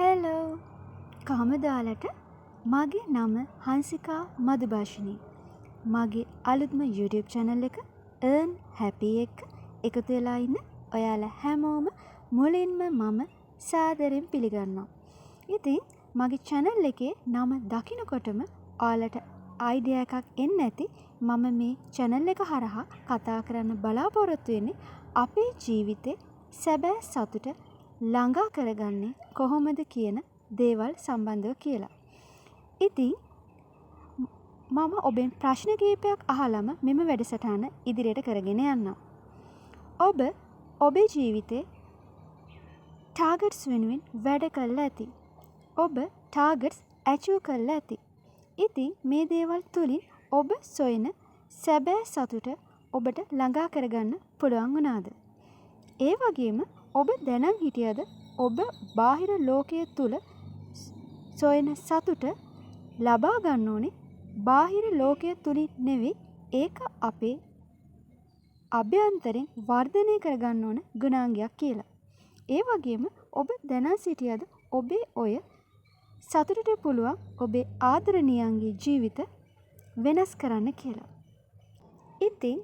Hello, කොහොමද ඔයාලට? මගේ නම හංසිකා මදුභාෂිනී. මගේ අලුත්ම YouTube channel එක Earn Happy එක්ක එකතු වෙලා ඉන්න ඔයාලා හැමෝම මුලින්ම මම සාදරයෙන් පිළිගන්නවා. ඉතින් මගේ channel එකේ නම දකිනකොටම ඔයාලට අයිඩියා එකක් එන්න ඇති මම මේ channel එක හරහා කතා කරන්න බලාපොරොත්තු වෙන්නේ අපේ ජීවිතේ සැබෑ සතුට ළඟා කරගන්නේ කොහොමද කියන දේවල් සම්බන්ධව කියලා. ඉතින් මම ඔබෙන් ප්‍රශ්න කීපයක් අහලම මෙම වැඩසටහන ඉදිරියට කරගෙන යන්නම්. ඔබ ඔබේ ජීවිතේ ටාගට්ස් වෙනුවෙන් වැඩ කරලා ඇති. ඔබ ටාගට්ස් ඇචීව් කරලා ඇති. ඉතින් මේ දේවල් තුලින් ඔබ සොයන සැබෑ සතුට ඔබට ළඟා කරගන්න පුළුවන් වුණාද? ඒ වගේම ඔබ දැනන් හිටියද ඔබ බාහිර ලෝකය තුල සොයන සතුට ලබා ගන්න ඕනේ බාහිර ලෝකය තුලින් නෙවෙයි, ඒක අපේ අභ්‍යන්තරයෙන් වර්ධනය කරගන්න ඕන ගුණාංගයක් කියලා. ඒ වගේම ඔබ දැනන් සිටියද ඔබේ ඔය සතුටට පුළුවන් ඔබේ ආදරණීයන්ගේ ජීවිත වෙනස් කරන්න කියලා. ඉතින්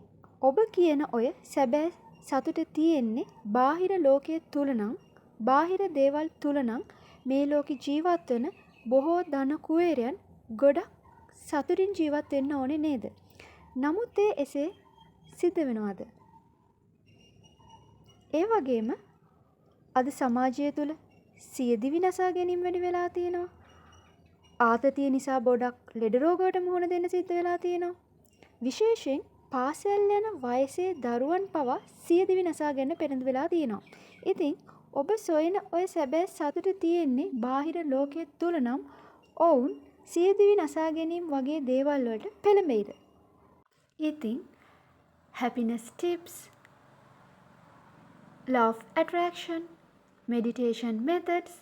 ඔබ කියන ඔය සැබෑ සතුට තියෙන්නේ බාහිර ලෝකය තුල නම්, බාහිර දේවල් තුල නම්, මේ ලෝකෙ ජීවත් වන බොහෝ ධන කුවේරයන් ගොඩක් සතුටින් ජීවත් වෙන්න ඕනේ නේද? නමුත් ඒ එසේ සිද්ධ වෙනවද? ඒ වගේම අද සමාජය තුළ සියදිවි නසා ගැනීම වැඩි වෙලා තියෙනවා. ආතතිය නිසා ගොඩක් ලෙඩ රෝග වලට මුහුණ දෙන්න සිද්ධ වෙලා තියෙනවා. විශේෂයෙන් පාසල් යන වයසේ දරුවන් පවා සියදිවි නසා ගන්න පෙළඹ වෙලා තියෙනවා. ඉතින් ඔබ සොයන ඔය සැබෑ සතුට තියෙන්නේ බාහිර ලෝකය තුළ නම් ඔවුන් සියදිවි නසා ගැනීම වගේ දේවල් වලට පෙළඹෙයිද? ඉතින් happiness tips, law of attraction, meditation methods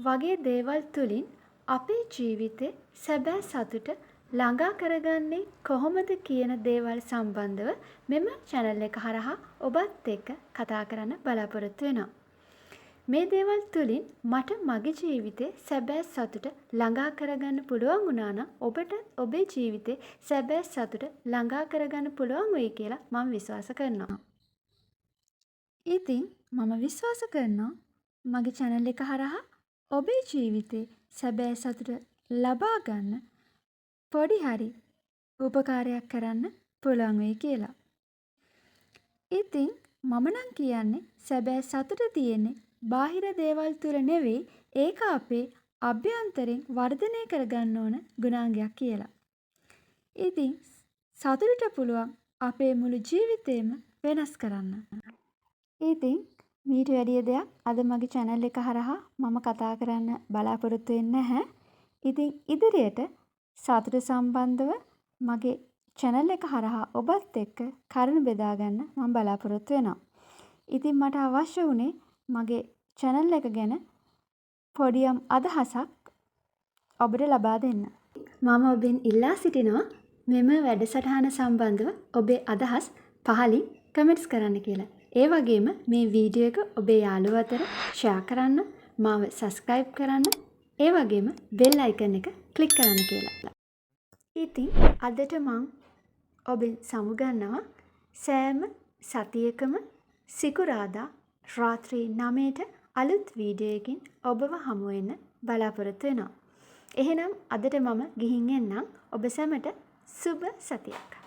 වගේ දේවල් තුලින් අපේ ජීවිතේ සැබෑ සතුට ළඟා කරගන්නේ කොහොමද කියන දේවල් සම්බන්ධව මෙම චැනල් එක හරහා ඔබත් එක්ක කතා කරන්න බලාපොරොත්තු වෙනවා. මේ දේවල් තුලින් මට මගේ ජීවිතේ සැබෑ සතුට ළඟා කරගන්න පුළුවන් වුණා නම් ඔබටත් ඔබේ ජීවිතේ සැබෑ සතුට ළඟා කරගන්න පුළුවන් වෙයි කියලා මම විශ්වාස කරනවා. ඉතින් මම විශ්වාස කරනවා මගේ චැනල් එක හරහා ඔබේ ජීවිතේ සැබෑ සතුට ලබා ගන්න පොඩි හරි උපකාරයක් කරන්න පුළුවන් වෙයි කියලා. ඉතින් මම නම් කියන්නේ සැබෑ සතුට තියෙන්නේ බාහිර දේවල් තුල නෙවෙයි, ඒක අපේ අභ්‍යන්තරයෙන් වර්ධනය කරගන්න ඕන ගුණාංගයක් කියලා. ඉතින් සතුටට පුළුවන් අපේ මුළු ජීවිතේම වෙනස් කරන්න. ඉතින් මීට වැඩිය දෙයක් අද මගේ චැනල් එක හරහා මම කතා කරන්න බලාපොරොත්තු වෙන්නේ නැහැ. ඉතින් ඉදිරියට සතුට සම්බන්ධව මගේ චැනල් එක හරහා ඔබත් එක්ක කරුණු බෙදා ගන්න මම බලාපොරොත්තු වෙනවා. ඉතින් මට අවශ්‍ය වුණේ මගේ චැනල් එක ගැන පොඩියම් අදහසක් ඔබට ලබා දෙන්න. මම ඔබෙන් ඉල්ලා සිටිනවා මෙම වැඩසටහන සම්බන්ධව ඔබේ අදහස් පහලින් කමෙන්ට්ස් කරන්න කියලා. ඒ වගේම මේ වීඩියෝ එක ඔබේ යාළුවෝ අතර ෂෙයා කරන්න, මාව සබ්ස්ක්‍රයිබ් කරන්න, ඒ වගේම බෙල් අයිකන් එක ක්ලික් කරන්න කියලා. ඉතින් අදට මං ඔබෙන් සමුගන්නවා. සෑම සතියකම සිකුරාදා රාත්‍රී 9ට අලුත් වීඩියෝ එකකින් ඔබව හමු වෙන්න බලාපොරොත්තු වෙනවා. එහෙනම් අදට මම ගිහින් එන්නම්. ඔබ සැමට සුබ සතියක්.